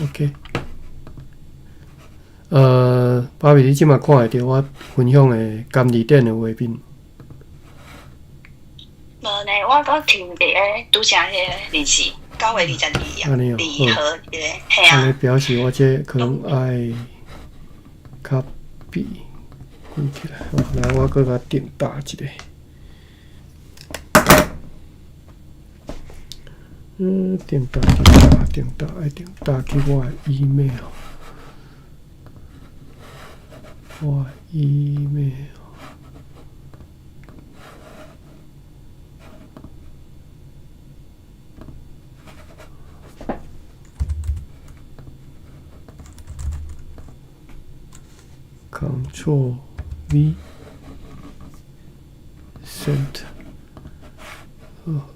OK。芭比，你這馬看會著我分享的監理店的畫面？無呢，我停佇咧拄才彼個日子，9月22啊，按呢哦，二號彼個，嘿啊。按呢表示我這可能愛 copy 關起來，好，來我閣共定打一下。定打定打定打，愛定打去我的 email。我的 email。Ctrl V send，好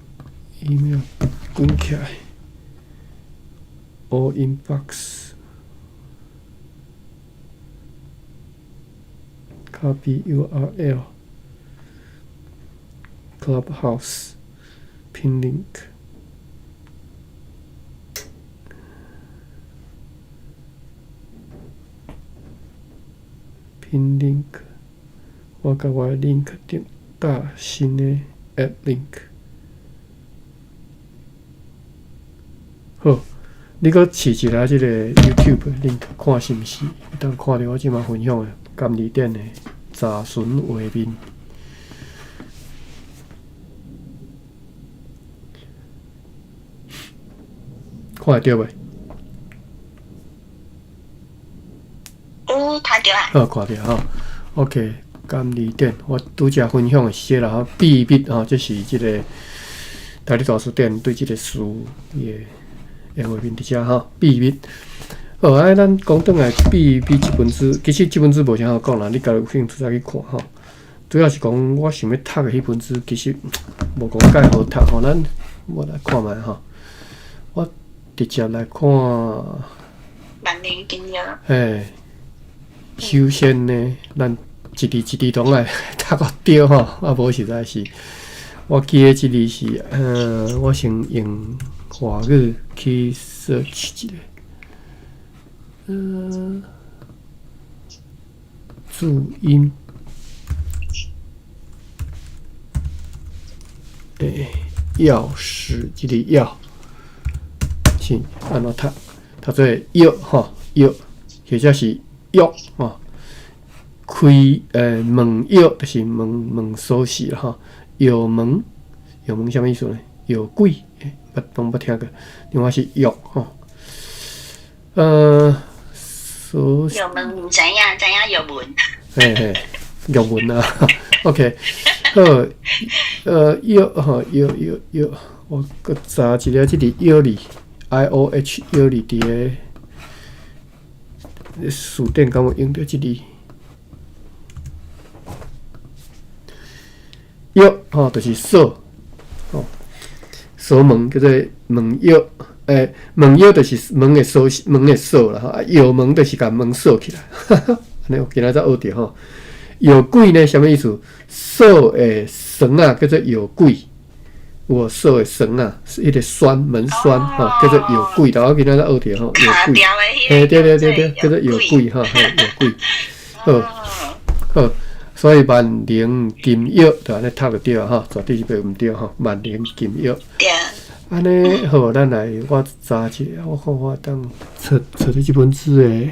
，email 關起來，All inbox。Copy URL Clubhouse pin link pin link，我共我的 link 定打新的 add link。好，你閣試一下這个 YouTube link，看是毋是會當看著我這馬分享的監理店的查詢畫面。看會著袂？有看著啊。好，看著吼。OK，監理店，我拄才分享的是這個啦吼，秘密吼，這是這个台語大辭典對這个詞伊的畫面佇遮吼，秘密。好，啊，咱講轉來秘密這本書，其實這本書無啥好講啦，你家己有興趣再去看吼。主要是講我想欲讀的彼本書，其實無講介好讀吼。咱我來看覓吼，我直接來看。萬能金鑰。嘿，首先呢，咱一字一字攏愛讀個對吼，啊無實在是，我記得這字是，我先用華語去 search 一下，注音，鑰匙，這个鑰是按怎讀？讀做藥吼，藥，或者是藥吼。開門鑰就是門門鎖匙啦吼，藥門，藥門啥物意思呢？藥鬼，捌攏捌聽過。另外是藥吼，鎖藥門毋知影，知影藥門。嘿嘿，藥門啊，OK，好，藥吼，藥藥藥，我閣查一下這個藥字，I O H 藥字佇个辭典敢有用著這字？鑰吼，就是鎖，吼，鎖門叫做門鑰，門鑰就是門的鎖，門的鎖啦吼，啊，鑰門就是共門鎖起來，哈哈，按呢我今仔才學著吼。藥鬼呢，啥物意思？鎖的繩仔叫做藥鬼，有無鎖的繩仔，是彼个栓門栓吼，叫做藥鬼。我今仔才學著吼，藥鬼，嘿，對對對對，叫做藥鬼吼，嘿，藥鬼，好，好。所以萬能金鑰就按呢讀就對啊吼，絕對是袂毋對吼。萬能金鑰，按呢好，咱來我查一下，我看我當揣揣著這本書的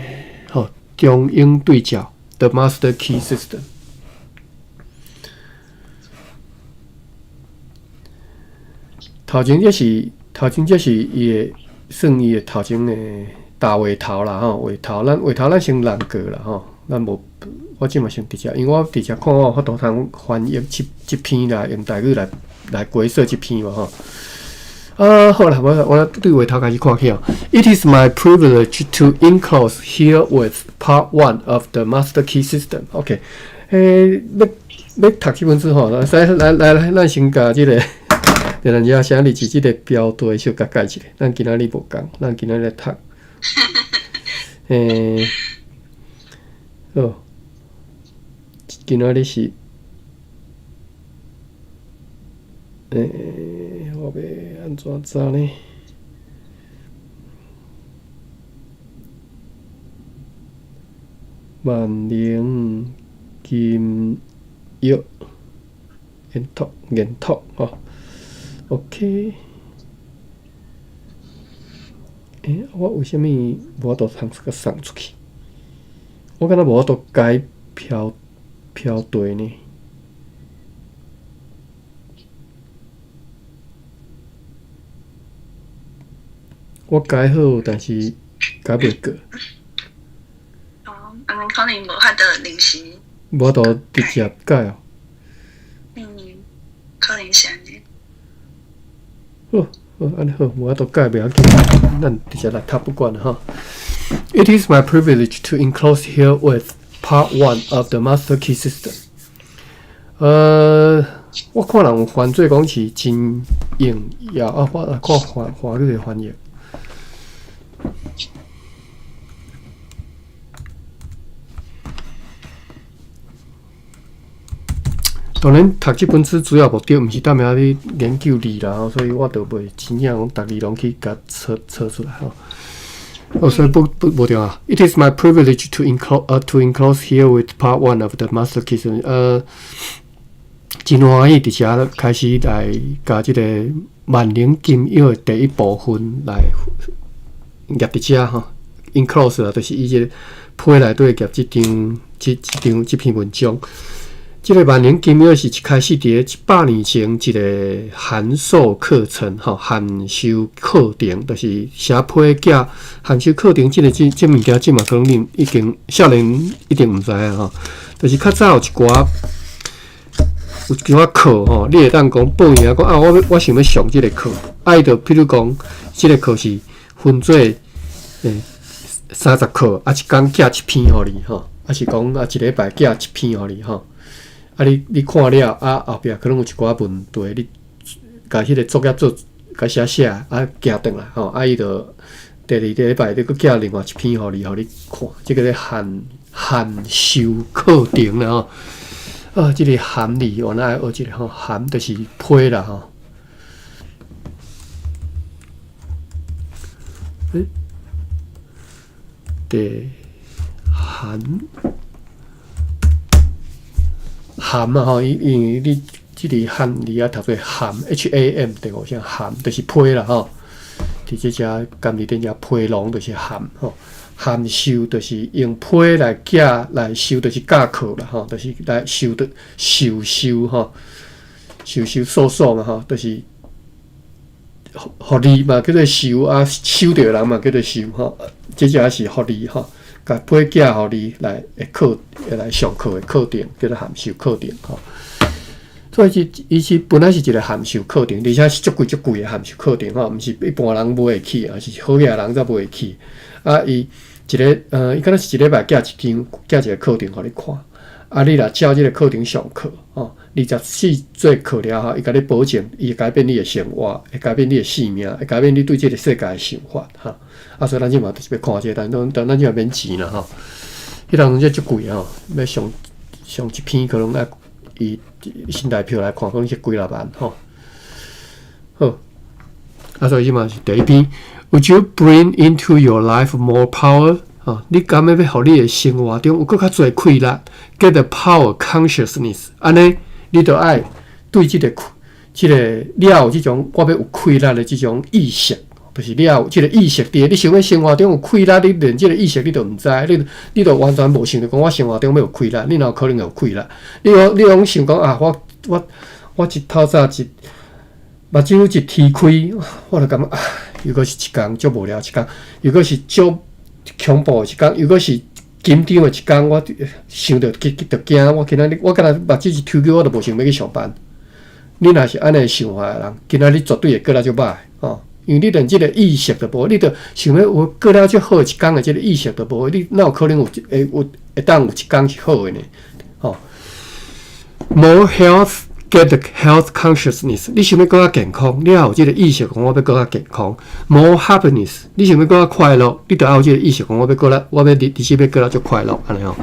吼，中英對照 The Master Key System。頭前這是頭前這是伊的算伊的頭前的大話頭啦吼，話頭咱話頭咱先難過啦吼，咱無。我這馬先直接，因為我直接看我有法度通翻譯這這篇來用台語來來解說這篇嘛吼。啊，好啦，我我對話頭開始看起哦。It is my privilege to enclose herewith part one of the Master Key System. OK，欲欲讀這本書吼，來來來來，咱先共這个，咱遮寫日子這个標題小共改一下，咱今仔日無仝，咱今仔日來讀。好。今仔日是，我欲按怎查呢？萬能金鑰研讀研讀吼，OK。欸，我為啥物無法度通閣送出去？我敢若無法度改標標題呢？我改好，但是改袂過。哦，按呢可能無法度臨時。無法度直接改哦。嗯，可能是按呢。好，好，按呢好，無法度改袂要緊，咱直接來讀不管啦吼。It is my privilege to enclose herewith part one of the Master Key System。我看人有翻做講是真榮耀啊，我來看華華語的翻譯。當然，讀這本書主要目的毋是踮遐咧研究字啦，吼，所以我就袂真正講逐字攏去共抄抄出來吼。哦，所以不不無重要。It is my privilege to enclose herewith part one of the Master Key。真歡喜佇遮開始來共這個萬能金鑰的第一部分來挾佇遮吼。Enclose 啊，就是伊這個批內底夾這張這這張這篇文章。這個萬能金鑰是一開始佇咧100年前一個函授課程吼，函授課程，就是寫批寄函授課程。這個這這物件，這嘛可能恁已經少年一定毋知影吼。就是較早有一寡有一寡課吼，你會當講報名講啊，我我想欲上這個課，啊，伊就譬如講，這個課是分做30課，啊，一工寄一篇予你吼，啊是講啊一禮拜寄一篇予你吼。啊你，你看了啊，後壁可能有一寡問題，你共彼個作業做，共寫寫啊，寄轉來吼，啊，伊就第二個禮拜，你閣寄另外一篇予你，予你看，這個咧函函授課程啦吼。啊，這個函字原來愛學一個吼，函就是批啦吼。欸，對，函。函啊吼，伊因為你這個漢字啊讀做函，H A M 對無？像函就是批啦吼。佇這遮監理頂遮批籠就是函吼，函授就是用批來寄來授，就是教課啦吼，就是來授的授授吼，授授授授嘛吼，就是福利嘛叫做授啊，收著人嘛叫做授吼，這遮是福利吼。共批寄予你來課來上課的課程，叫做函授課程吼。所以是伊是本來是一個函授課程，而且是足貴足貴的函授課程吼，毋是一般人買會起，啊是好額人才買會起。啊，伊一個伊敢若是一禮拜寄一張，寄一個課程予你看。啊，你若照這個課程上課吼，24節課了後，伊共你保證，伊會改變你的生活，會改變你的性命，會改變你對這個世界的想法哈。啊，所以咱這嘛就是欲看這個，但但咱這嘛免錢啦吼。彼當陣這足貴吼，欲上上一篇可能愛以新台票來看，可能是幾若萬吼。好，啊，所以這嘛是第一篇。Would you bring into your life more power？吼，你敢欲欲予你的生活中有閣較濟氣力？Get the power consciousness，按呢，你著愛對這個這個你愛有這種我欲有氣力的這種意識，就是你愛有這個意識佇你想欲生活中有氣力，你連這個意識你都毋知，你你都完全無想著講我生活中欲有氣力，你哪有可能有氣力？你講你攏想講啊，我我我一透早一目睭一踢開，我就感覺啊，又閣是一工足無聊一工，又閣是足恐怖的一工，又閣是緊張的一工，我想著就就驚。我今仔日我敢若目睭一抽開，我就無想欲去上班。你若是按呢想法的人，今仔日絕對會過來足歹吼，因為你連這個意識都無，你著想欲有過了足好的一工的這個意識都無，你哪有可能有會有會當有一工是好的呢？吼。More health, get the health consciousness。你想欲閣較健康，你愛有這個意識，講我欲閣較健康。More happiness，你想欲閣較快樂，你著愛有這個意識，講我欲閣較，我欲日日子欲過來足快樂，按呢吼。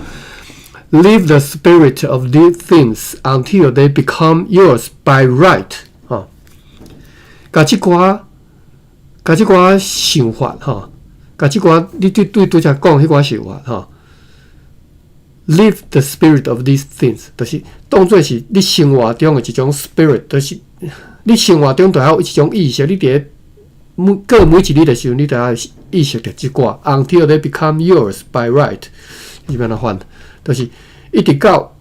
Live the spirit of these things until they become yours by right。吼，共這寡，共這寡想法，吼，共這寡你對對拄才講彼寡想法，吼。Live the spirit of these things，就是當做是你生活中的一種 spirit，就是你生活中就愛有一種意識，你佇咧每過每一日的時陣，你就愛意識著這寡，until they become yours by right，是按怎翻？就是一直到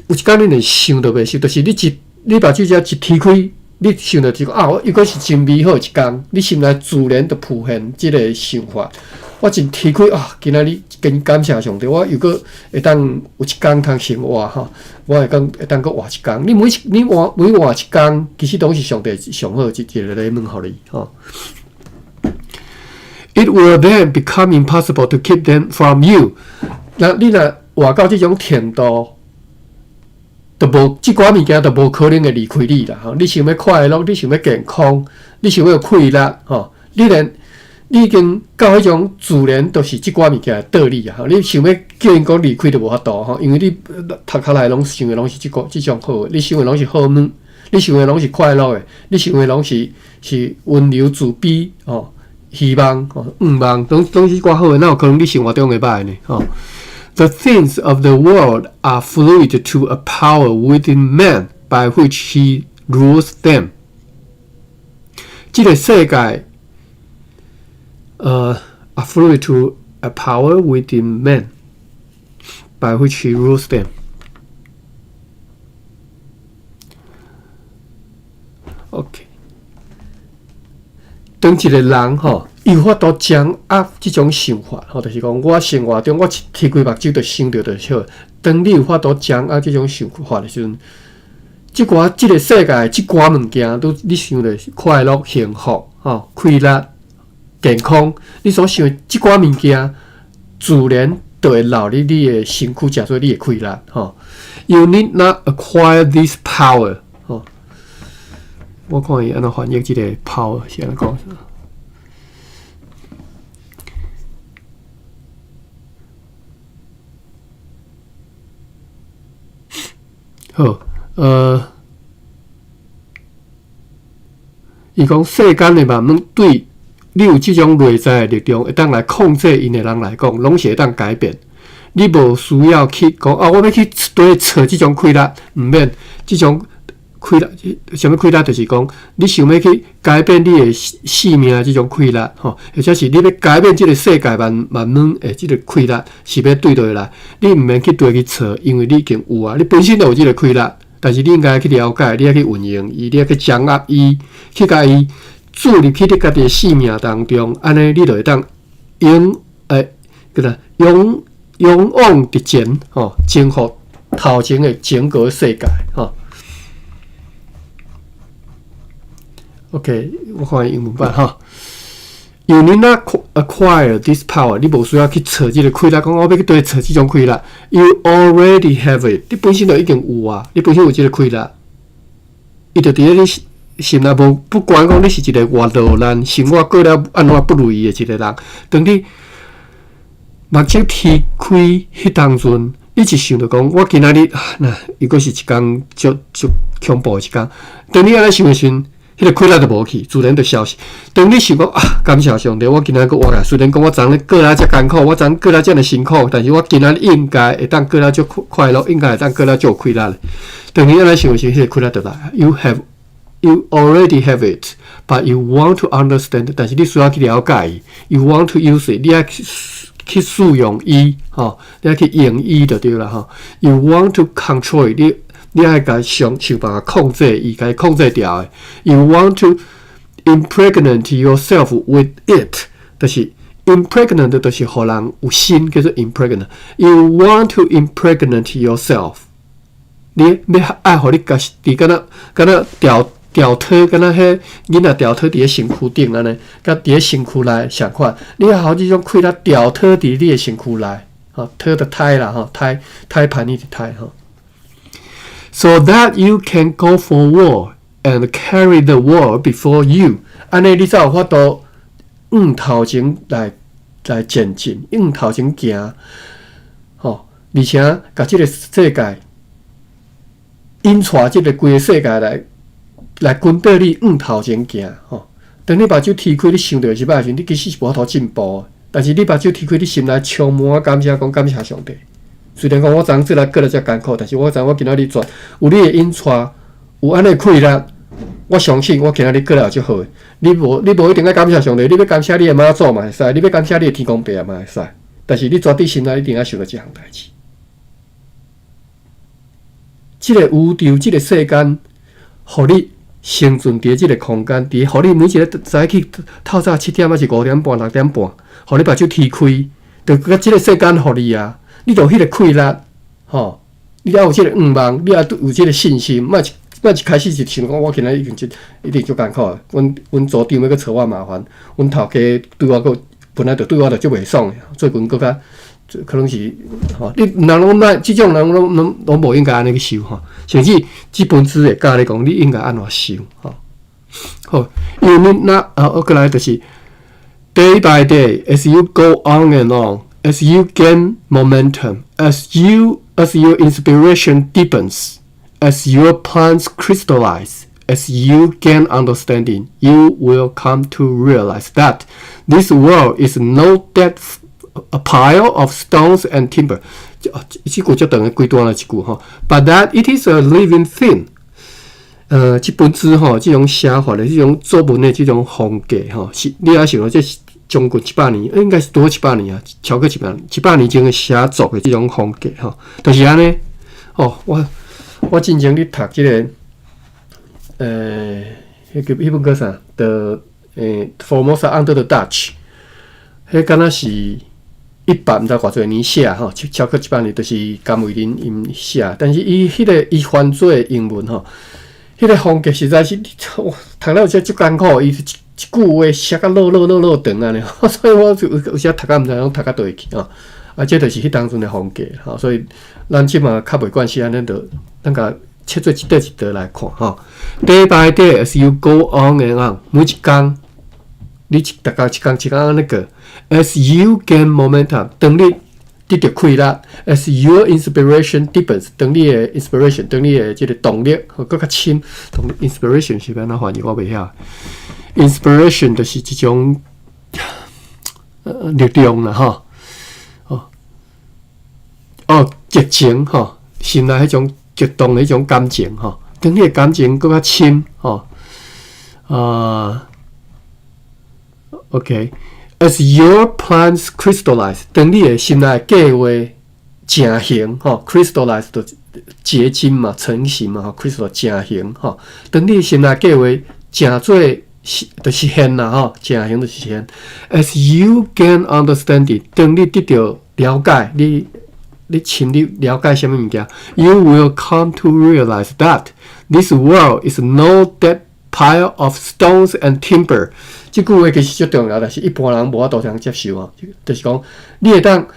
有一工你連想都袂想，就是你一你目睭只一提開，你想著一個啊，猶閣是真美好的一工，你心內自然就浮現這个想法。我真提開啊！今仔日真感謝上帝，我猶閣會當有一工通生活吼，我會當會當閣活一工。你每一你活每活一工，其實攏是上帝上好一一个禮物予你吼。It will then become impossible to keep them from you。那你若活到這種程度，就無這寡物件就無可能會離開你啦。吼，你想欲快樂，你想欲健康，你想欲有氣力，吼，你連你已經到彼種自然，就是這寡物件的道理啊！吼，你想欲叫𪜶講離開都無法度吼，因為你頭殼內攏想的攏是這個這種好的，你想的攏是好物，你想的攏是快樂的，你想的攏是是溫柔慈悲吼，希望吼，願望，攏攏是這寡好的，哪有可能你生活中會歹呢？吼，The things of the world are fluid to a power within man by which he rules them。這个世界。Are fluid to a power within man by which he rules them。OK，當一个人吼，伊有法度掌握這種想法，吼，就是講我生活中我一提開目睭就想著就好。當你有法度掌握這種想法的時陣，這寡這个世界這寡物件，都你想著快樂、幸福、吼、快樂。健康，你所想的這寡物件，自然就會留佇你的身軀，成做你的氣力。吼，You need not acquire this power。吼，我看伊按怎翻譯這个 power 是按怎講？好，伊講世間的萬物對。你有這種內在的力量，會當來控制𪜶的人來講，攏是會當改變。你無需要去講啊，我欲去對揣這種氣力，毋免這種氣力，啥物氣力？就是講你想欲去改變你的性命這種氣力，吼，或者是你欲改變這个世界萬萬物的這个氣力，是欲對佗來？你毋免去對去揣，因為你已經有啊，你本身就有這个氣力，但是你應該去了解，你愛去運用伊，你愛去掌握伊，去共伊。注入去你家己的生命當中，按呢你就會當勇叫做勇勇往直前吼，征服頭前的整個世界吼。OK，我看英文版哈。You need not acquire this power，你無需要去揣這个氣力，講我欲去對揣這種氣力。You already have it，你本身就已經有啊，你本身有這个氣力，伊就佇咧你心內無不管講你是一个偌落難，生活過了按怎不如意的一个人，當你目睭提開彼當陣，你一想著講，我今仔日那猶閣是一工足足恐怖的一工。當你按呢想的時陣，彼个氣力就無去，自然就消失。當你想講啊，感謝上帝，我今仔閣活來，雖然講我昨昏過來遮艱苦，我昨昏過來遮爾辛苦，但是我今仔日應該會當過來足快樂，應該會當過來足有氣力的。當你按呢想的時陣，彼个氣力就來。You already have it, but you want to understand。但是你需要去了解。You want to use it，你愛去使用伊，吼，你愛去用伊就對啦，吼。You want to control it，你你愛共想想辦法控制伊，共伊控制牢的。You want to impregnate yourself with it，就是 impregnate 就是予人有身，叫做 impregnate。You want to impregnate yourself，你欲愛予你家己敢若敢若牢牢胎，敢若彼囡仔牢胎佇咧身軀頂按呢，佮佇咧身軀內相款。你愛予這種氣力牢胎佇你的身軀內，吼，胎就胎啦，吼，胎胎盤你的胎吼。So that you can go forward and carry the world before you，按呢你才有法度向頭前來來前進，向頭前行，吼，而且共這个世界引帶這个規个世界來。來跟綴你向頭前行吼。當你目睭提開，你想著是歹時陣，你其實是無法度進步。但是你目睭提開，你心內充滿感謝，講感謝上帝。雖然講我昨昏做來過來遮艱苦，但是我知我今仔日絕有你的引帶，有按呢氣力，我相信我今仔日過來會足好的。你無你無一定愛感謝上帝，你欲感謝你的媽祖嘛會使，你欲感謝你的天公伯嘛會使。但是你絕對心內一定愛想著這項代誌。這個宇宙，這個世間，予你生存佇這個空間，佇予你每一个早起透早7點，抑是5點半、6點半，予你目睭踢開，就佮這個世間予你啊！你著有彼個氣力，吼！你愛有這個願望，你愛有這個信心，莫一莫一開始就想講，我今仔已經足一定足艱苦的，阮阮組長欲閣找我麻煩，阮頭家對我閣本來就對我就足袂爽的，最近閣較可能是吼，你人攏莫這種人攏攏攏無應該按呢去想吼，甚至這本書會教你講，你應該按怎想吼。好，因為你若啊，閣來就是 day by day as you go on and on, as you gain momentum, as your inspiration deepens, as your plans crystallize, as you gain understanding, you will come to realize that this world is no dead a pile of stones and timber。這句足長的規段的一句吼，but that it is a living thing。這本書吼，這種寫法的這種作文的這種風格吼，是你也想這是將近一百年，應該是多一百年啊，超過一百一百年前的寫作的這種風格吼，就是按呢。哦，我我進前咧讀這個，彼個彼本叫啥？The 欸，Formosa Under the Dutch，彼敢若是一百毋知偌濟年寫吼，超過一百年，就是甘為霖𪜶寫，但是伊彼個伊翻做英文吼，彼個風格實在是，我讀了有時足艱苦，伊一一句話寫甲落落落落長按呢，所以我就有時讀甲毋知影讀甲佗位去吼。啊，這就是彼當陣的風格吼，所以咱這馬較袂關係，按呢就咱共切做一塊一塊來看吼。Day by day as you go on and on，每一工你一逐工一工一工按呢過，as you gain momentum，當你得著氣力，as your inspiration deepens，當你的 inspiration，當你的這個動力閣較深，動力 inspiration 是欲按怎翻譯我袂曉，inspiration 就是一種力量啦吼。哦，哦，激情吼，心內彼種激動的彼種感情吼，當你的感情閣較深吼，啊，OK，as your plans crystallize，當你的心內計劃成形吼，crystallize 就結晶嘛，成型嘛，吼，crystal 成形吼，當你心內計劃成做就實現啦吼，成形就實現。As you gain understanding，當你得著了解，你你深入了解啥物物件，you will come to realize that this world is no dead pile of stones and timber。這句話其實足重要，但是一般人無法度通接受哦。就是講，你會當，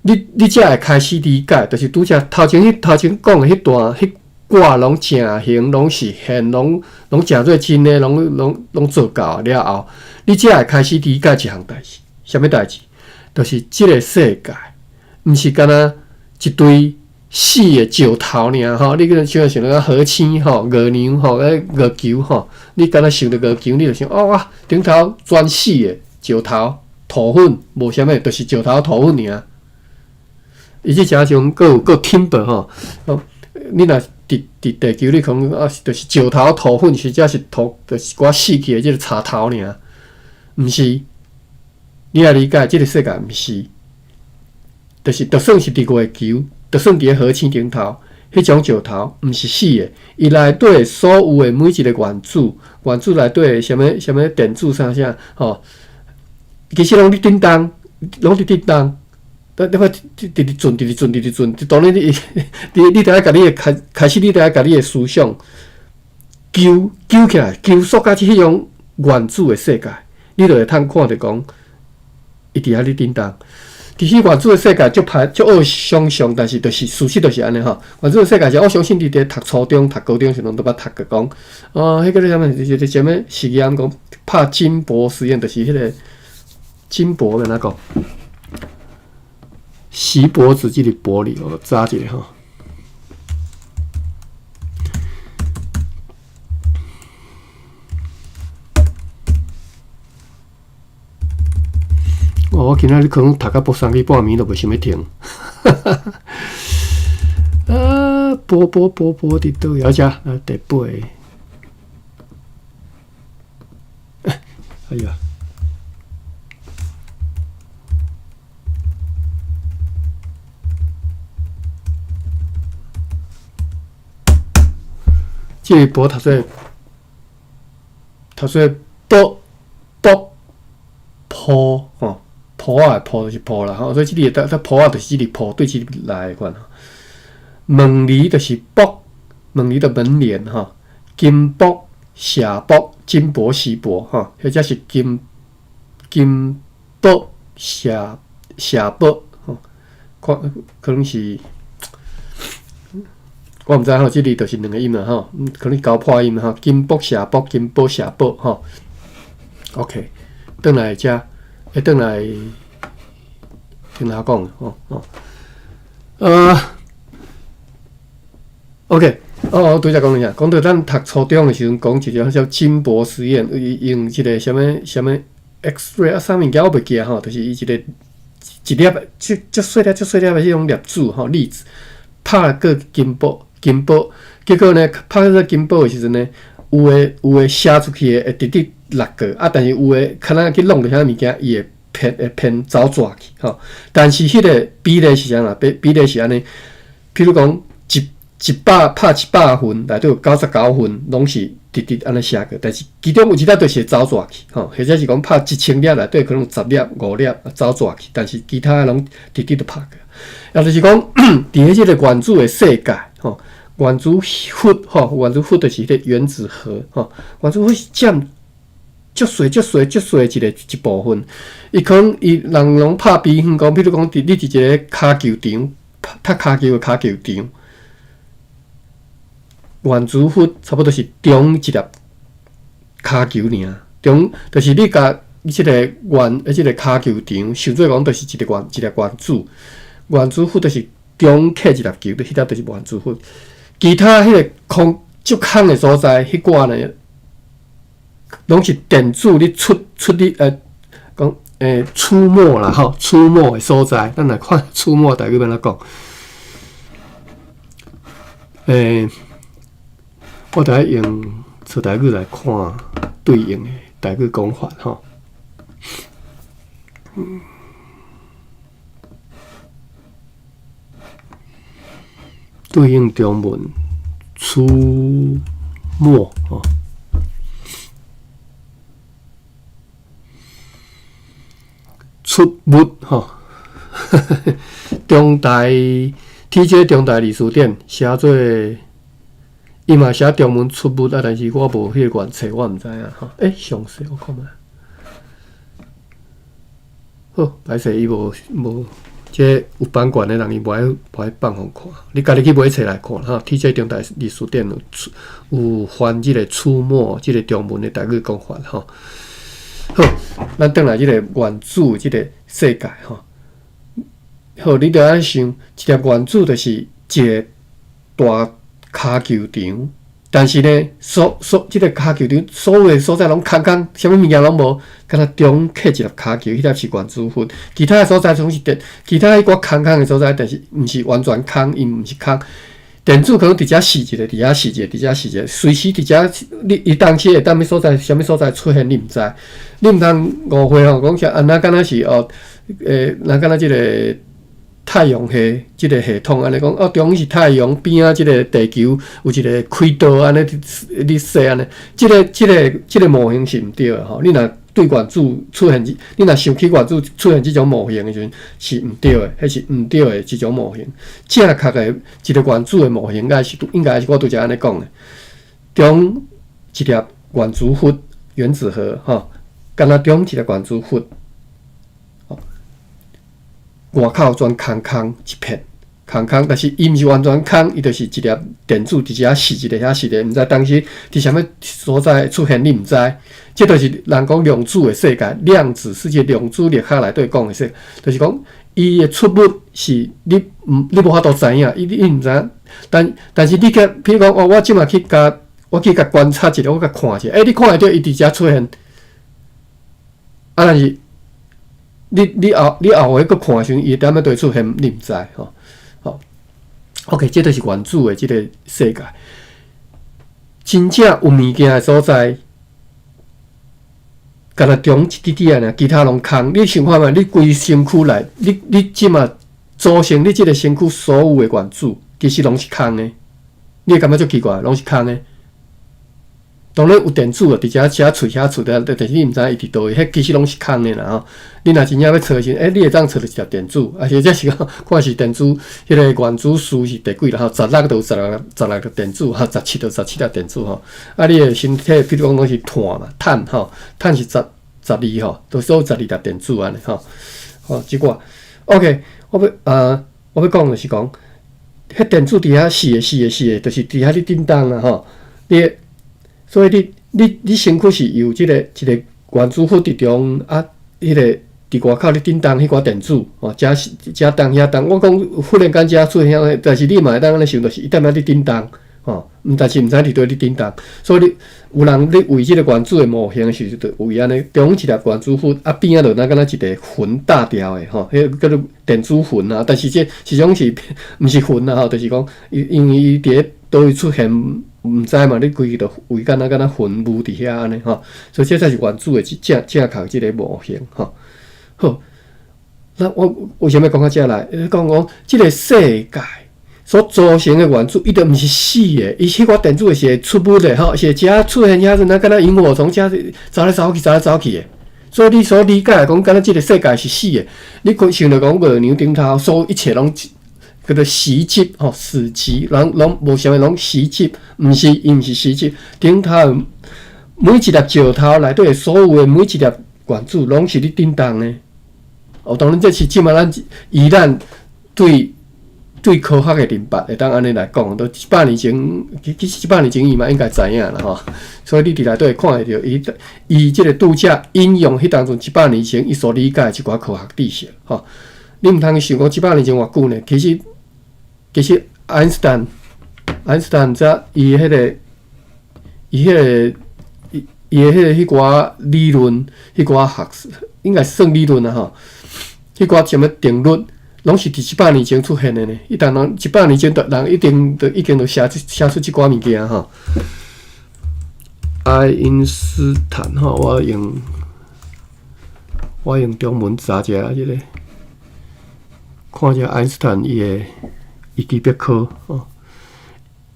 你你才會開始理解，就是拄才頭前彼頭前講的彼段，彼掛攏成形，攏實現，攏攏成做真的，攏攏攏做到了後，你才會開始理解一項代誌，啥物代誌？就是這個世界，毋是干焦一堆死的石頭爾吼，你可能想想著火星吼、月娘吼、彼月球吼，你干焦想著月球，你就想哦哇，頂頭全死的石頭、土粉，無啥物，就是石頭土粉爾。伊這誠像閣有閣 timber 吼，你若佇佇地球，你可能啊，就是石頭土粉，或者是土，就是一寡死去的這個柴頭爾，毋是。你愛理解，這個世界毋是，就是就算是佇月球，就算佇個火星頂頭，彼種石頭毋是死的，伊內底所有的每一個原子，原子內底啥物啥物電子啥啥吼，其實攏佇振動，攏佇振動。你你看，直直轉，直直轉，直直轉，當然你你你著愛共你的開開始，你著愛共你的思想揪揪起來，揪縮到這彼種原子的世界，你就會通看著講，伊佇遐咧振動。其實原子的世界足歹足惡想像，但是就是事實就是按呢吼。原子的世界是，我相信你佇讀初中、讀高中時攏都捌讀過講，哦，彼個啥物，就是啥物實驗講拍金箔實驗，就是彼個金箔欲按怎講？錫箔紙這個玻璃，我查一下吼。哦，我今仔日可能讀到半三更半暝都袂想欲停。啊，波波波波佇佗位？而且啊，第八个，哎呀，這个波讀做讀做波波波吼，波仔的波就是波啦吼，所以這裡的波仔就是這裡波對這裡來的款吼。門簾就是箔，門簾的門簾吼，金箔、錫箔、金箔、錫箔吼，或者是金金箔、錫錫箔吼，可可能是我毋知吼，這裡就是兩個音啦吼，可能交破音吼，金箔、錫箔、金箔、錫箔吼。OK，轉來遮，欸，轉來聽他講吼吼，OK，哦，拄才講啥？講到咱讀初中的時陣，講一個叫金箔實驗，伊用一個啥物啥物 X-ray 啊，啥物件我袂記啊吼，就是伊一個一粒足足細粒、足細粒的彼種粒子吼，粒子拍過金箔，金箔，結果呢，拍過金箔的時陣呢，有的有的射出去的會直直落過，啊，但是有的可能去弄著啥物件，伊會偏會偏走逝去吼。但是彼個比例是啥啦？比比例是按呢，譬如講一。一百拍一百份，內底有99份攏是直直按呢射過，但是其中有一粒就是會走逝去，吼，或者是講拍1000粒內底可能有十粒、五粒走逝去，但是其他的攏直直都拍過。也就是講，佇咧這個原子的世界，吼，原子核，吼，原子核就是彼個原子核，吼，原子核是佔足細、足細、足細一個一部分。伊可能伊人攏拍比方講，比如講，佇你佇一個跤球場，踢跤球的跤球場。原子核差不多是中一粒跤球爾，中就是你共這個原這個跤球場，想做講就是一個原一粒原子，原子核就是中刻一粒球，彼粒就是原子核。其他彼個空足空的所在，彼寡呢，攏是電子咧出出咧講出沒啦吼，出沒的所在。咱來看出沒台語欲按怎講？我著愛用出台語來看對應的台語講法吼。對應中文出沒吼，出沒吼，中大 TJ 中大歷史典寫做。伊嘛寫中文出沒啊，但是我無彼個原冊，我毋知影吼。欸，詳細我看覓。好，歹勢伊無無，這有版權的人伊無愛無愛放予看。你家己去買冊來看吼。TJ 中大歷史典有有翻這個出沒這個中文的台語講法吼。好，咱轉來這個原子這個世界吼。好，你著按想，一粒原子就是一個大跤球場，但是呢，所所這個跤球場所有的所在攏空空，啥物物件攏無，敢若中刻一粒跤球，彼粒是原子核。其他的所在總是電，其他彼寡空空的所在，但是毋是完全空，伊毋是空。電子可能佇遮試一个，佇遮試一个，佇遮試一个，隨時佇遮，你伊當時會佇啥物所在，啥物所在出現，你毋知。你毋通誤會吼，講啥按怎敢若是哦，若敢若這個。太陽系這個系統按呢講，哦，中央是太陽，邊仔這個地球有一個軌道按呢咧踅按呢，這個、這個、這個模型是毋對的吼。你若對原子出現，你若想起原子出現這種模型的時陣，是毋對的，彼是毋對的這種模型。正確的一個原子的模型，應該是應該是我拄才按呢講的，中一粒原子核、原子核吼，敢若中一粒原子核。外口全空空一片，空空，但是伊毋是完全空，伊就是一粒電子佇遮試一个，遐試一个，毋知當時佇啥物所在出現，你毋知。這就是人講量子的世界，量子世界、量子力學內底講的說，就是講伊的出沒是你毋你無法度知影，伊你毋知影。但但是你去，譬如講，哦，我這馬去共我去共觀察一下，我共看一下，欸，你看會著伊佇遮出現，啊，但是。你你後你後回閣看的時陣，伊會踮咧佗出現，你毋知吼。吼， OK，這就是原子的這个世界。真正有物件的所在，干焦中一滴滴仔爾，其他攏空。你想看覓？你規身軀內，你這馬組成你這个身軀所有的原子，其實攏是空的。你會感覺足奇怪，攏是空的。當然有電子啊，佇遮遮喙遐喙的，但是你毋知伊佇佗位，彼其實攏是空的啦吼。你若真正欲揣時陣，你會當揣著一粒電子，啊，或者是講看是電子，彼个原子數是第幾啦吼？16就有16個電子，吼，17就17粒電子吼。啊，你的身體，比如講攏是碳嘛，碳吼，碳是十二吼，都所有12粒電子按呢吼。好，這寡，OK，我欲講就是講，彼電子佇遐死的死的死的，就是佇遐咧振動啦吼。你。所以你你身軀是由這个一个原子核佇中啊，彼个佇外口咧振動彼寡電子，吼，遮遮動遐動。我講忽然間遮出現，但是你嘛會當按呢想，就是伊踮遐咧振動，吼，毋但是毋知佇佗咧振動。所以你有人咧畫這个原子的模型時，就畫按呢，中一粒原子核啊，邊仔就若敢若一个雲搭牢的吼，彼个叫做電子雲啊。但是這實種是毋是雲啊吼，就是講因為伊佇咧佗位出現。毋知嘛？你規个就畫敢若敢若雲霧佇遐按呢吼，所以這才是原子的正正確這个模型吼。好，那我為啥物講到遮來？講講這个世界所組成的原子，伊就毋是死的，伊彼寡電子是會出物的吼，是會遮出現遐陣啊，敢若螢火蟲遮走來走去，走來走去的。所以你所理解講，敢若這个世界是死的，你想著講月娘頂頭，所有一切攏叫做死寂吼，死寂，攏攏無啥物，攏死寂，毋是，伊毋是死寂。頂頭每一粒石頭內底所有的每一粒原子，攏是咧振動的。哦，當然這是這馬咱以咱對科學的認識，會當按呢來講，都一百年前，其實一百年前伊嘛應該知影啦吼。所以你佇內底會看會著，伊伊這个拄才引用彼當陣一百年前伊所理解的一寡科學知識吼。你毋通想講一百年前偌久呢？其實愛因斯坦，愛因斯坦則伊彼个，伊彼个，伊伊的彼个彼寡理論，彼寡學，應該算理論啊吼。彼寡啥物定律，攏是佇一百年前出現的呢。伊當人一百年前，人一定都已經都寫出這寡物件吼。愛因斯坦吼，我用中文查一下這个，看一下愛因斯坦伊的維基百科吼。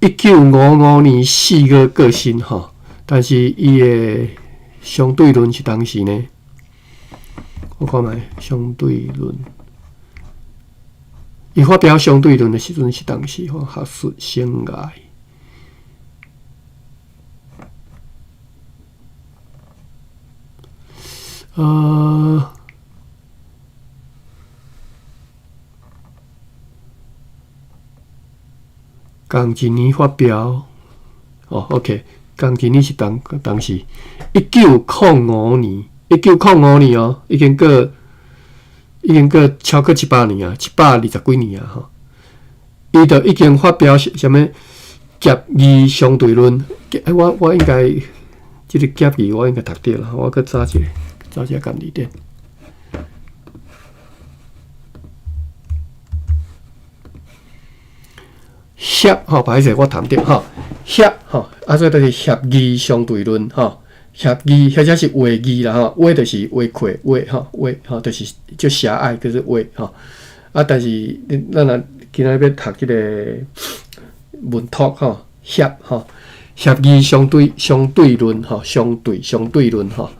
1955年4月過身吼，但是伊的相對論是當時呢，我看覓相對論，伊發表相對論的時陣是當時吼，學術生涯。仝一年發表，哦，OK，仝一年是當時1905年，1905年哦，已經過超過一百年啊，120幾年啊，吼。伊就已經發表啥物狹義相對論，欸，我應該這个狹義我應該讀著啦，我閣查一下，查一下仝字典。狹吼，歹勢，我談著吼，狹吼，啊，所以就是狹義相對論吼，狹義或者是狹義啦吼，狹就是狹闊狹吼，狹吼就是就狹隘，叫做狹吼。啊，但是咱若今仔欲讀這个文托吼，狹吼，狹義相對論吼，相對論吼。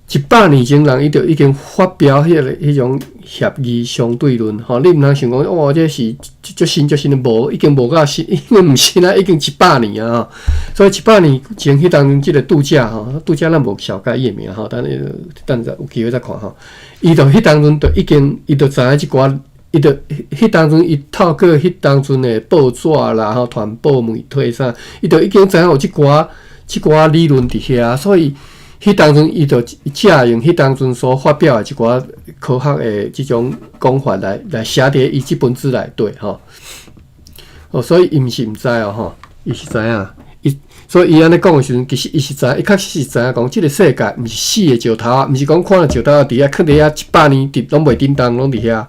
100年前，人伊就已經發表彼種狹義相對論吼，你毋通想講，哇，這是足新足新的，無，已經無夠新，已經毋新啊，已經一百年啊。所以一百年前彼當陣，這个拄才吼，拄才咱無紹介伊的名吼，等等下有機會再看吼。伊就彼當陣就已經，伊就知影這寡，伊就彼當陣伊透過彼當陣的報紙啦吼，傳播媒體啥，伊就已經知影有這寡理論佇遐，所以。彼當陣，伊就借用彼當陣所發表的一寡科學的這種講法來寫佇伊這本書內底吼。哦，所以伊毋是毋知哦吼，伊是知影。伊所以伊按呢講的時陣，其實伊是知影，伊確實是知影講，這个世界毋是死的石頭啊，毋是講看著石頭佇遐囥佇遐一百年，佇攏袂振動，攏佇遐。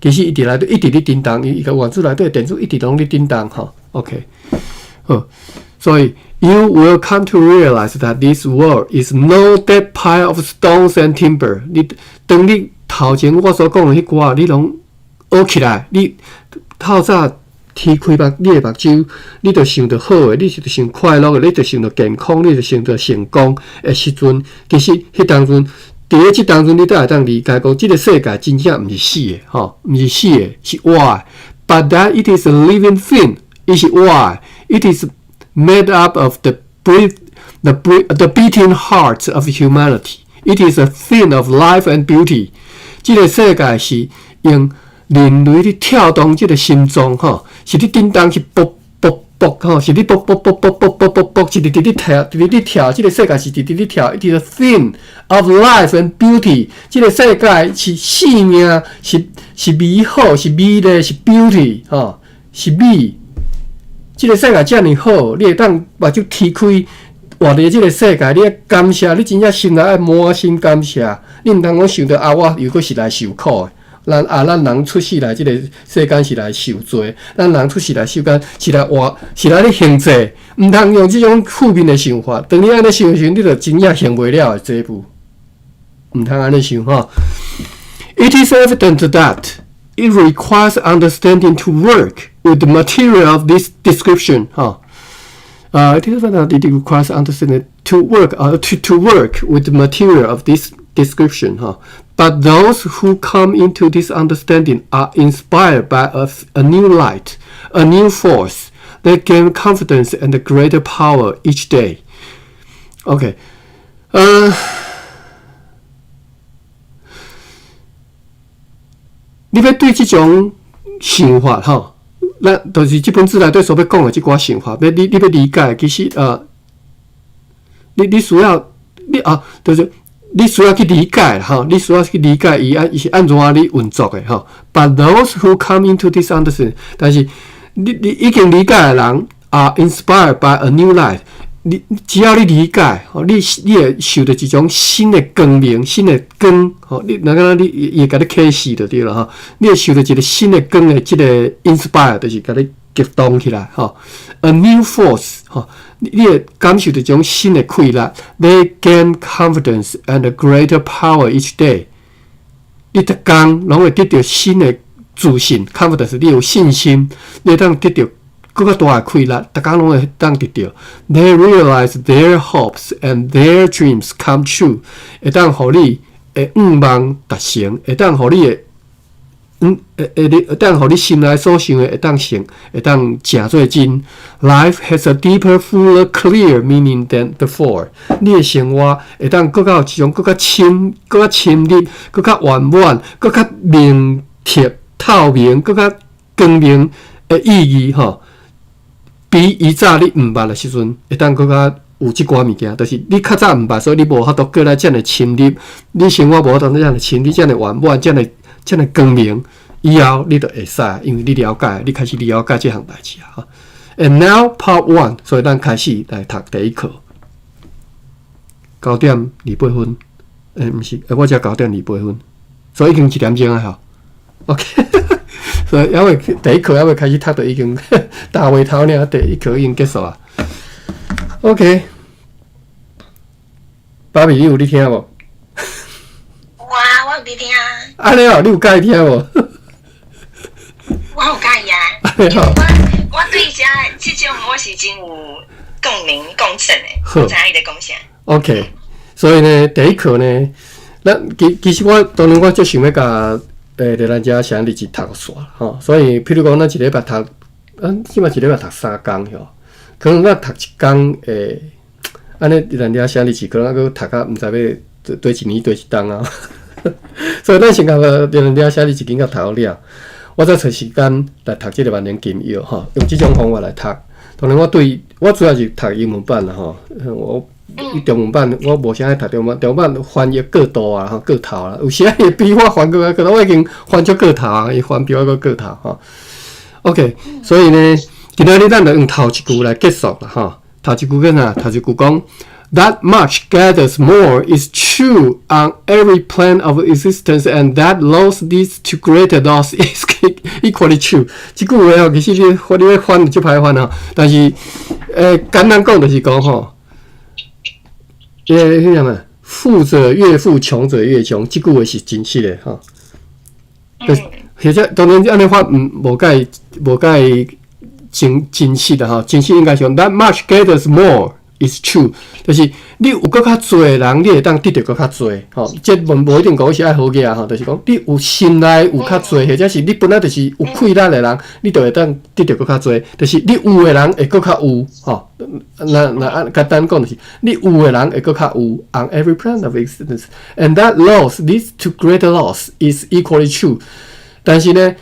其實伊佇內底一直咧振動，伊伊個原子內底電子一直攏咧振動吼。OK，好，所以 you will come to realize that this world is no dead pile of stones and timber。你當你頭前我所講的彼寡，你攏學起來，你透早天開目，你的目睭，你就想著好的，你就想快樂的，你就想著健康，你就想著成功的時陣，其實彼當陣，佇咧這當陣，你才會當理解講，這個世界真正毋是死的，吼，毋是死的，是活的。But that it is a living thing，伊是活的。It is made up of the breath, the beating heart of humanity. It is a thing of life and beauty。這個世界是用人類咧跳動這個心臟，吼，是咧振動，是噗噗噗，吼，是咧噗噗噗噗噗噗噗噗，是直直咧跳，直直咧跳。這個世界是直直咧跳。It is a thing of life and beauty。這個世界是生命，是是美好，是美麗，是 beauty，吼，是美。這個世界遮爾好，你會當目睭天開，活佇這個世界，你愛感謝，你真正心內愛滿心感謝。你毋通講想著啊，我又閣是來受苦的。咱啊，咱人出世來這個世間是來受罪，咱人出世來世間是來活，是來咧行罪，毋通用這種負面的想法。當你按呢想時，你就真正行袂了的這步。毋通按呢想吼。It is evident that it requires understanding to work with the material of this description. 哈，啊，it is evident that it requires understanding to work to work with the material of this description. 哈，But those who come into this understanding are inspired by a new light, a new force. They gain confidence and greater power each day. OK，你欲對這種想法吼，咱就是這本書內底所欲講的這寡想法，欲你你欲理解，其實你你需要你啊，就是你需要去理解吼，你需要去理解伊按伊是按怎咧運作的吼。But those who come into this understanding，但是你你已經理解的人，are inspired by a new light。你只要你理解，吼，你你會受著一種新的光明、新的光，吼，你那個你伊會共你啟示就對了吼。你會受著一個新的光的這個 inspire，就是共你激動起來，吼。A new force，吼，你你會感受著一種新的氣力。They gain confidence and greater power each day。你逐工攏會得著新的自信，confidence，你有信心，你會當得著閣較大的氣力，逐工攏會當得著。They realize their hopes and their dreams come true，會當予你的願望達成，會當予你的會會會當予你心內所想的會當成，會當成做真。Life has a deeper, fuller, clearer meaning than before。你的生活會當閣較有一種閣較深、閣較深入、閣較圓滿、閣較明澈、透明、閣較光明的意義，吼。比以早你毋捌的時陣，會當閣較有這寡物件，就是你較早毋捌，所以你無法度閣來遮爾深入，你生活無法度遮爾深入、遮爾圓滿、遮爾遮爾光明。以後你就會使，因為你了解，你開始了解這項代誌啊。And now part one，所以咱開始來讀第一課，9點28分，欸，毋是，欸，我才9點28分，所以已經一點鐘啊，吼。OK。所以猶未第一課猶未開始讀，就已經大話頭爾，第一課已經結束啊。OK，芭比，你有咧聽無？有啊，我有佇聽。按呢哦，你有佮意聽無？我有佮意啊。我我對這這種我是真有共鳴共振的，我知影伊咧講啥。 OK，所以呢，第一課呢，咱其其實我當然我足想欲共欸，咱遮寫日誌讀煞吼，所以譬如講，咱一禮拜讀，咱起碼一禮拜讀3工吼，可能咱讀一工會，按呢咱遮寫日誌，可能猶閣讀甲毋知欲綴一年綴一冬啊。所以咱先共咱遮寫日誌緊共讀了，我再揣時間來讀這個萬能金鑰吼，用這種方法來讀。當然，我對我主要是讀英文版啦吼，我。中文版我無啥愛讀中文，中文版翻譯過度啊，吼過頭啦。有時伊比我翻閣較過，我已經翻足過頭啊，伊翻比我閣過頭吼。OK，所以呢，今仔日咱就用頭一句來結束啦，吼。頭一句講啥？頭一句講， That much gathers more is true on every plane of existence, and that loss leads to greater loss is equally true。這句話吼，其實你咧翻就歹翻吼，但是簡單講就是講吼，彼啥物，富者越富，窮者越窮，這句話是真實的吼。或者當然按呢翻毋無蓋無蓋真實的吼，真實應該是講 that much gathers more is true，就是你有閣較濟的人，你會當得著閣較濟，吼。這無一定講是愛好額吼，就是講你有心內有較濟，或者是你本來就是有氣力的人，你就會當得著閣較濟。就是你有的人會閣較有，吼。那按簡單講就是，你有的人會閣較有。On every plane of existence，and that loss leads to greater loss is equally true。但是呢，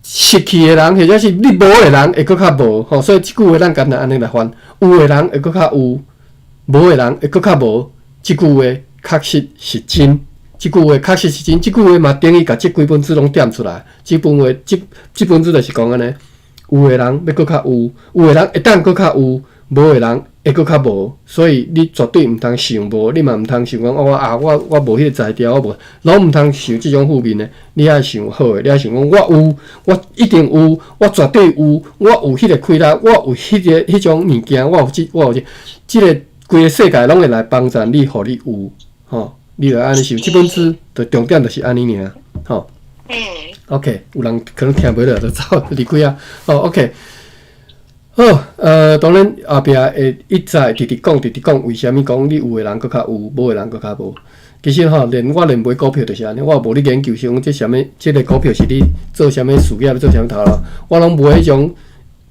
失去的人或者是你無的人會閣較無，吼，所以這句話咱簡單按呢來翻：有的人會閣較有，無的人會閣較無。這句話確實是真，這句話確實是真，這句話嘛等於共這規本書攏點出來。這本話，這本書就是講按呢：有的人欲閣較有，有的人會當閣較有，無的人會閣較無。所以你絕對毋通想無，你嘛毋通想講哦啊，我無彼個才調，我無，攏毋通想這種負面的。你愛想好的，你愛想講我有，我一定有，我絕對有，我有彼個氣力，我有彼種物件，我有這，這個規個世界攏會來幫贊你，予你有，吼，你著按呢想。這本書的重點就是按呢爾，吼。OK，有人可能聽袂落就走離開啊。哦，OK。好，當然後壁會一再直直講，直直講，為啥物講你有的人閣較有，無的人閣較無？其實吼，連我連買股票就是按呢，我無咧研究說這啥物，這個股票是咧做啥物事業，做啥物頭路，我攏買彼種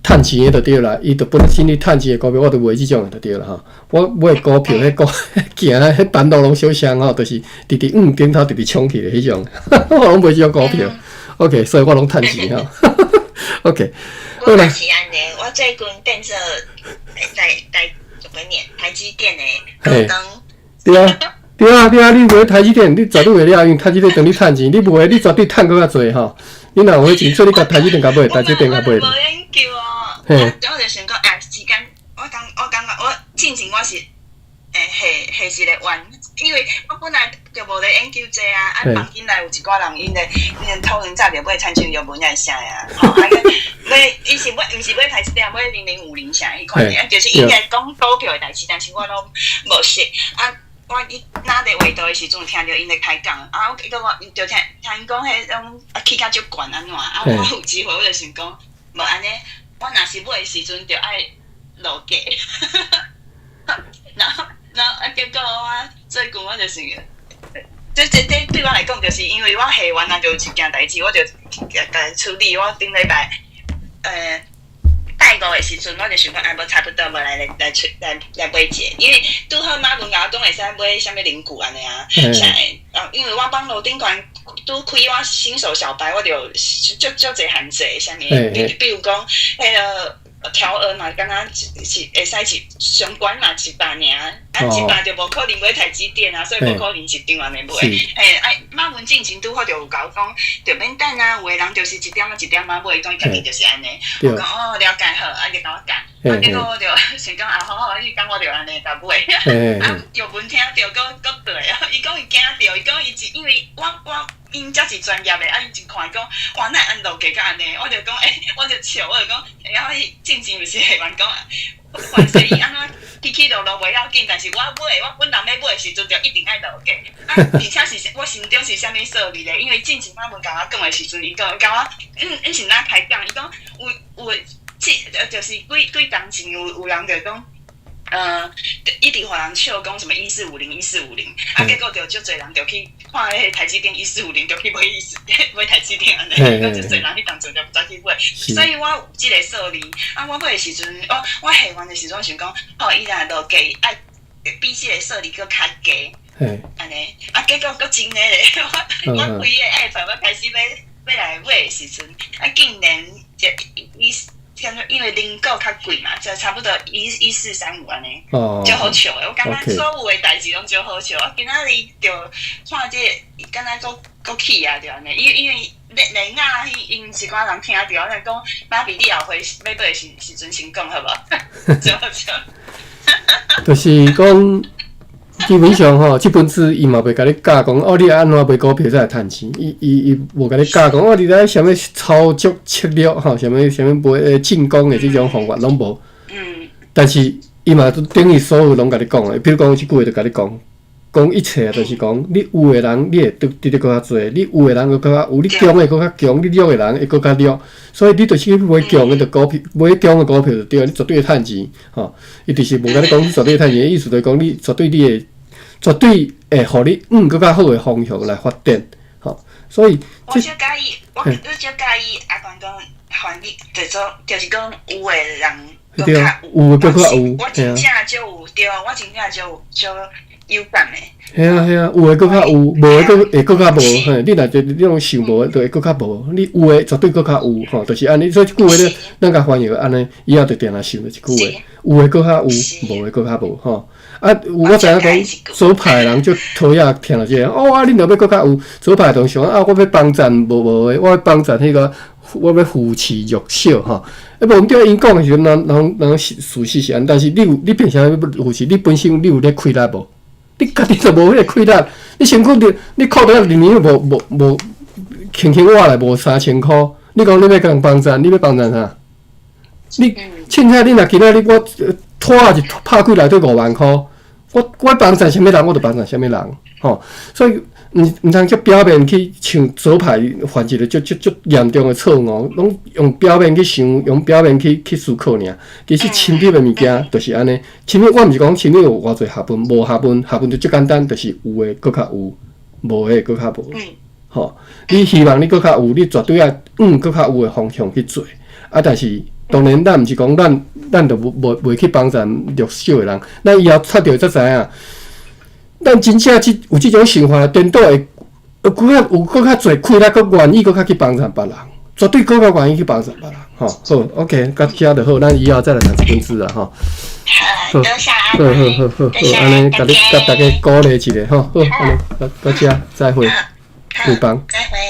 趁錢的就對啦。伊就本身咧趁錢的股票，我就買這種的就對啦吼。我買股票，彼股行彼班路攏相像吼，就是直直頂頭直直衝去的彼種，我攏買這種股票。OK，所以我攏趁錢吼。OK。我嘛是按呢，我最近變做來怎麼念台積電的股東。對啊，對啊，對啊，你買台積電，你絕對會了，因為台積電當你趁錢，你買你絕對趁閣較濟吼。你若有彼錢，所以你共台積電共買，台積電共買。無研究哦，我就想講，啊，時間，我感覺我進前我是會下一個彎，因為我本來就無咧研究這啊，啊，房間內有一寡人𪜶咧，𪜶討論早就買親像藥文仔啥啊，吼，啊，買伊是買，毋是買台積電，買0050啥彼款的，啊，就是應該講股票的代誌，但是我攏無識，啊，我伊若咧畫圖的時陣，聽著𪜶咧開講，啊，我結果我就聽聽𪜶講彼種啊起較足懸按怎，啊，我有機會我就想講，無按呢，我若是買的時陣就愛落價，然後啊，結果我最近我就是，這對我來講，就是因為我下完啊，就有一件代誌，我就共處理。我頂禮拜，拜五的時陣，我就想講，啊，無差不多，無來出來買一下，因為拄好馬文共我講會使買啥物零股按呢啊，啥啊，因為我網路頂懸拄開我新手小白，我就足足濟限制，啥物，比如講，彼個調額嘛，敢若是會使一上懸嘛一百爾，啊一百就無可能買台積電啊，所以無可能一張按呢買。嘿，啊馬文進前拄好就有共我講，就免等啊，有的人就是一點仔一點仔買，伊講伊家己就是按呢。我講哦，了解好，啊就共我教，啊結果我就想講啊好好，你講我就按呢共買。啊藥文聽著閣閣對啊，伊講伊驚著，伊講伊一因為我𪜶才是專業的，啊𪜶一看講，哇哪會按落價甲按呢？我就講欸，我就笑，我就講，欸啊伊進前毋是會員講，凡勢伊按怎起起落落袂要緊，但是我買，我本人欲買的時陣就一定愛落價。啊，而且是我心中是啥物數字咧？因為進前馬文共我講的時陣，伊講共我，𪜶是哪開講？伊講有有這就是幾幾當前有人就講。一直予人笑講什麼14501450，啊，結果就足濟人就去看彼個台積電一四五零，就去買買台積電按呢，閣足濟人彼當陣就毋知去買，所以我有這個數字，啊，我買的時陣，我下完的時陣，我想講，吼，伊若落價愛比這個數字閣較低，按呢，啊，結果閣真的咧，我開個 app，我開始欲來買的時陣，啊，竟然就伊。因為零股較貴嘛，就差不多1435按呢，足好笑的。我感覺所有的代誌攏足好笑。我今仔日就看這個，敢若閣閣起啊，就按呢。因為連亞彼𪜶一寡人聽著，就講媽比你後悔欲買的時陣先講好無？足好笑。就是講基本上吼，這本書伊嘛袂共你教講哦，你按怎買股票才會趁錢？伊伊伊無共你教講哦，你來啥物操作策略吼，啥物啥物買進攻的這種方法攏無。但是伊嘛等於所有攏共你講的，比如講這句話就共你講，講一切就是講，你有的人你會得得閣較濟，你有的人閣較有，你強的閣較強，你弱的人會閣較弱，所以你就是去買強的股票，買強的股票就對，你絕對會趁錢，吼。伊就是無共你講你絕對會趁錢，意思就是講你絕對你會絕對會予你往閣較好的方向來發展，吼。所以我小佮意，我你小佮意阿公講，反正就是說，就是講有的人閣較有，的閣較有，我真正就有對，我真正就就有感的。嘿啊嘿啊，有的閣較有，無的閣會閣較無。嘿，你若就你種想無的，就會閣較無。你有的絕對閣較有，吼，就是按呢。所以這句話咧，咱共翻譯按呢，以後就定定想著這句話，有的閣較有，無的閣較無，吼。啊，有我知影講左派的人足討厭聽著這個，哦啊，恁若欲閣較有左派就想啊，我欲幫贊無無的，我欲幫贊彼個，我欲扶持弱小，吼。啊，無毋對，𪜶講的時陣，人人人事實是按呢，但是你有你憑啥欲扶持？你本身你有咧氣力無？你家己就無彼個氣力，你身軀你你褲袋裡面無無無輕輕挖來無三千箍，你講你欲共人幫贊，你欲幫贊啥？你凊彩你若今仔日我拖一拍開內底5萬箍，我我幫贊啥物人，我就幫贊啥物人，吼。所以毋毋通叫表面去像左派犯一個足足足嚴重的錯誤，攏用表面去想，用表面去去思考爾。其實深入的物件就是按呢。深入我毋是講深入有偌濟學問，無學問，學問就足簡單，就是有的閣較有，無的閣較無。吼，你希望你閣較有，你絕對愛往閣較有的方向去做。啊，但是當然，咱毋是講咱咱就無無袂去幫贊弱小的人，咱以後出著才知影。咱真正這有這種想法，顛倒會閣較有閣較濟氣力，閣願意閣較去幫贊別人，絕對閣較願意去幫贊別人。吼，好，OK，到遮就好，咱以後再來讀這本書啦，吼。好，多謝好好好好好，按呢，共你共大家鼓勵一下，吼，好，按呢，到到遮，再會，拜拜。再會。